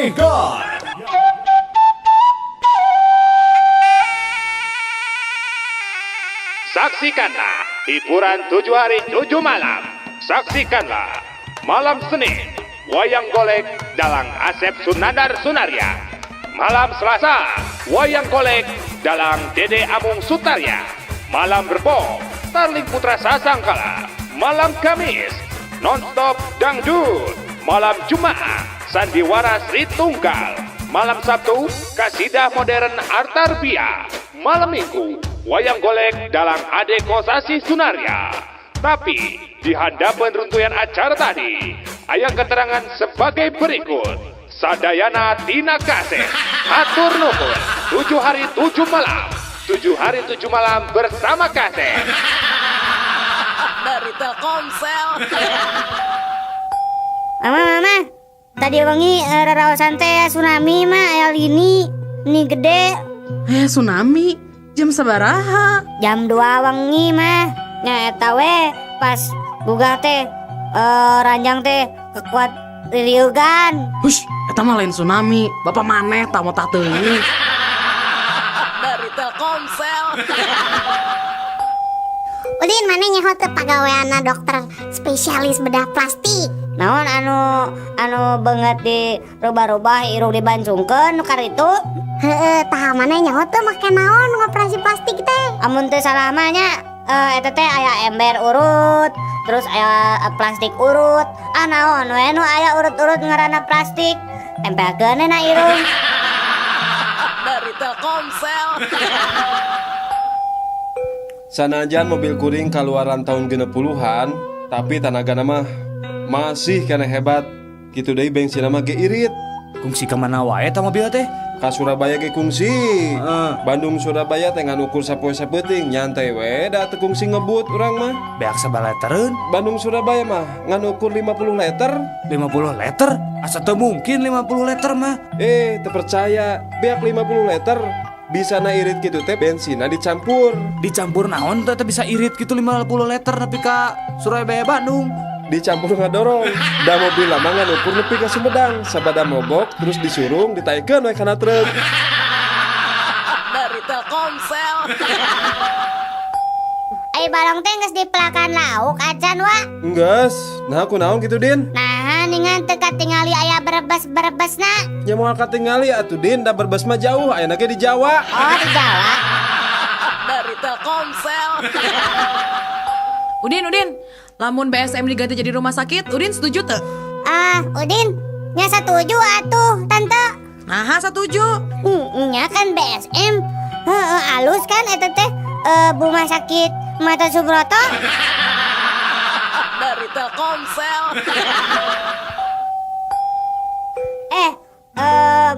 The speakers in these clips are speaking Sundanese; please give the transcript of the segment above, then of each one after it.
My God. Saksikanlah hiburan 7 hari 7 malam. Saksikanlah malam Senin, Wayang Golek Dalang Asep Sunandar Sunarya. Malam Selasa, Wayang Golek Dalang Dede Amung Sutarya. Malam Rebo, Starling Putra Sasangkala. Malam Kamis, Nonstop Dangdut. Malam Jumat, Sandiwara Sri Tunggal. Malam Sabtu, Kasidah Modern Artarbia. Malam Minggu, Wayang Golek Dalang Ade Kosasi Sunarya. Tapi, di hadapan runtuyan acara tadi, aya keterangan sebagai berikut. Sadayana tina kaset. Hatur nuhun. 7 hari 7 malam. 7 hari 7 malam bersama kaset. Dari Telkomsel. Mama, mama, tadi wengi raraosan teh tsunami mah aya lini, ini gede. Eh, tsunami. Jam sabaraha? Jam 2 wengi mah. Nya eta we pas gugah teh ranjang teh kekuat ririugan. Hush, eta mah lain tsunami. Bapak maneh tah motah teuing. Dari Telkomsel. Udin, maneh nyaho teu pagaweanna dokter spesialis bedah plastik? Naon anu anu beungeut dirubah-rubah, irung dibancungkeun nu karitu? Heeh, tah maneh nyaho teu make naon ngoperasi plastik teh? Amun teu salah mah nya eta teh aya ember urut, terus aya plastik urut. Ah, naon we nu aya urut-urut ngaranna plastik. Tempelkeun na irung. Dari Telkomsel. Sanajan mobil kuring kaluaran tahun 60-an, tapi tanagana mah masih keneh hebat. Kitu deui bensin mah ge irit. Kungsi kemana wae ta mobil teh? Ka Surabaya ge kungsi. Bandung Surabaya teh ngan ukur sapoe sapeuting, nyantai we da teu kungsi ngebut urang mah. Beak sabaraha litereun? Bandung Surabaya mah ngan ukur 50 liter. 50 liter? Asa teu mungkin 50 liter mah. Eh, teu percaya, beak 50 liter. Bisa na irit gitu teh bensinna dicampur. Dicampur naon teh bisa irit gitu 50 liter nepi ka Surabaya Bandung? Dicampur ngadorong. Da mobil lama ngan ukur nepi ka Sumedang. Sabada mogok terus disurung ditaikeun we kana truk. Dari Telkomsel. Ai balong teh geus dipelakan lauk acan, wa? Enggeus, nah aku naon gitu, Din? Nah, ningan teu katingali aya berebes-berebesna. Ya moal katingali atuh, Din, da Brebes mah jauh, ayeuna ge di Jawa. Oh, di Jawa. Dari Telkomsel. Udin, Udin, lamun BSM diganti jadi rumah sakit, Udin setuju teu? Ah, Udin, nya setuju atuh, Tante. Nah, setuju. Nya kan BSM. Heeh, alus kan eta teh rumah sakit Mata Subroto. Dari Telkomsel. Eh,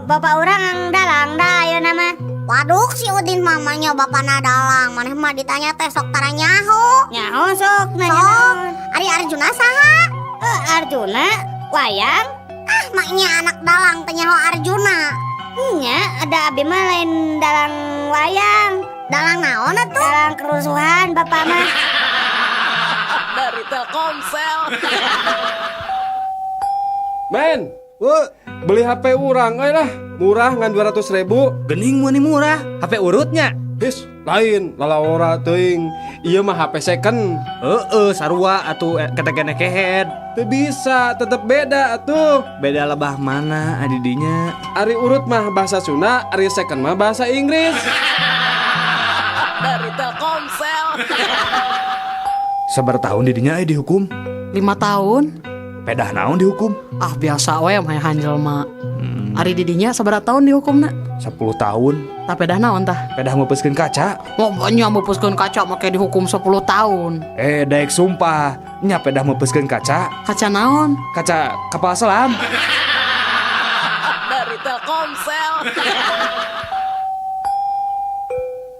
bapak urang ang dalang dah ayeuna mah. Waduh, si Udin mamanya bapana dalang. Maneh mah ditanya teh sok tara nyaho. Nyaho sok nanya Sok. naon. Ari Arjuna saha? Eh, Arjuna wayang. Ah, maknya anak dalang teh nyaho Arjuna. Nya, ada abi mah lain dalang wayang. Dalang naon atuh? Dalang kerusuhan bapak mah. Dari Telkomsel. Men, beli HP urang euy lah. Murah ngan 200 ribu. Gening mah murah. HP urutnya. His, lain, lalawora teuing. Ieu mah HP second. Heeh, sarua atuh kata kehead. Teu bisa, tetep beda atuh. Beda lebah mana adidinya? Ari urut mah bahasa Sunda, ari second mah bahasa Inggris. Dari Telkomsel. Sabaraha tahun didinya dihukum? 5 tahun. Pedah naon dihukum? Ah, biasa we mah jelema. Ari didinya sabaraha tahun dihukumna? 10 tahun. Tah, pedah naon tah? Pedah meupeuskeun kaca. Mau nya meupeuskeun kaca make dihukum 10 tahun? Eh, daek sumpah. Nya pedah meupeuskeun kaca. Kaca naon? Kaca kapal selam. Dari Telkomsel.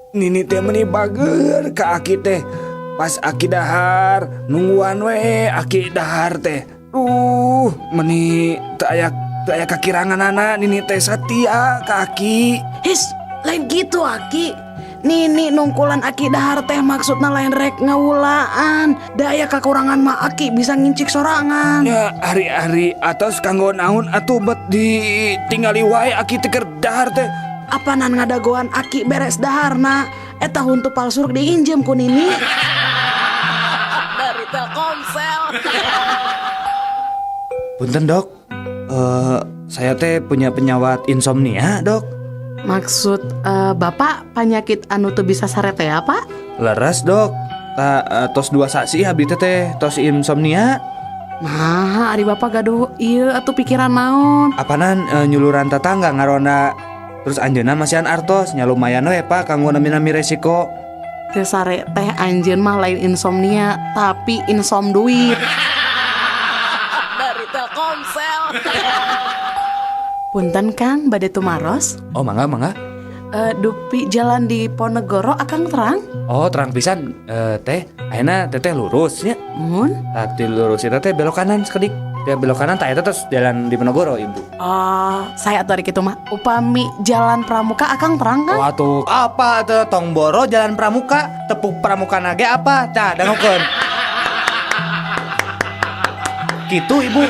Nini teh meni bager ka aki teh. Pas aki dahar, nungguan we aki dahar teh. Duh, meni teu aya kakiranganana, nini teh satia ka aki. His, lain gitu, Aki. Nini nungkulan aki dahar teh maksudna lain rek ngawulaan. Da aya kakurangan mah aki bisa ngincik sorangan. Ya ari-ari atos kanggo naon atuh bet ditinggali wae aki teh keur dahar teh. Apanan ngadagoan aki beres daharna. Eta huntu palsu rek diinjem ku Nini. Dari Telkomsel. Punten, Dok. Saya teh punya penyawat insomnia, Dok. Maksud Bapak penyakit anu teu bisa sare teh apa? Leres, Dok. Ta, tos 2 sasih abdi teh teh tos insomnia. Nah, ari Bapak gaduh ieu atuh pikiran naon? Apanan nyuluran tetangga ngaronda, terus anjeunna masihan artos nya, lumayan we, Pak, kanggo nami-nami resiko. Teu sare teh anjeun mah lain insomnia, tapi insom duit. Dari Telkomsel. Punten, Kang, bade tumaros. Oh, mangga, mangga. Dupi jalan Diponegoro akang terang? Oh, terang pisan, teh. Ayeuna teteh lurus nya. Mun? Tadi lurus itu teh belok kanan sekedik. Teh belok kanan tah eta terus jalan Diponegoro, Ibu. Oh, saya atuh ari kitu mah. Upami jalan Pramuka akang terang kan? Wah tuh, apa tuh tong boro jalan Pramuka, tepuk Pramuka nage apa? Tah, dangukeun. Gitu, Ibu.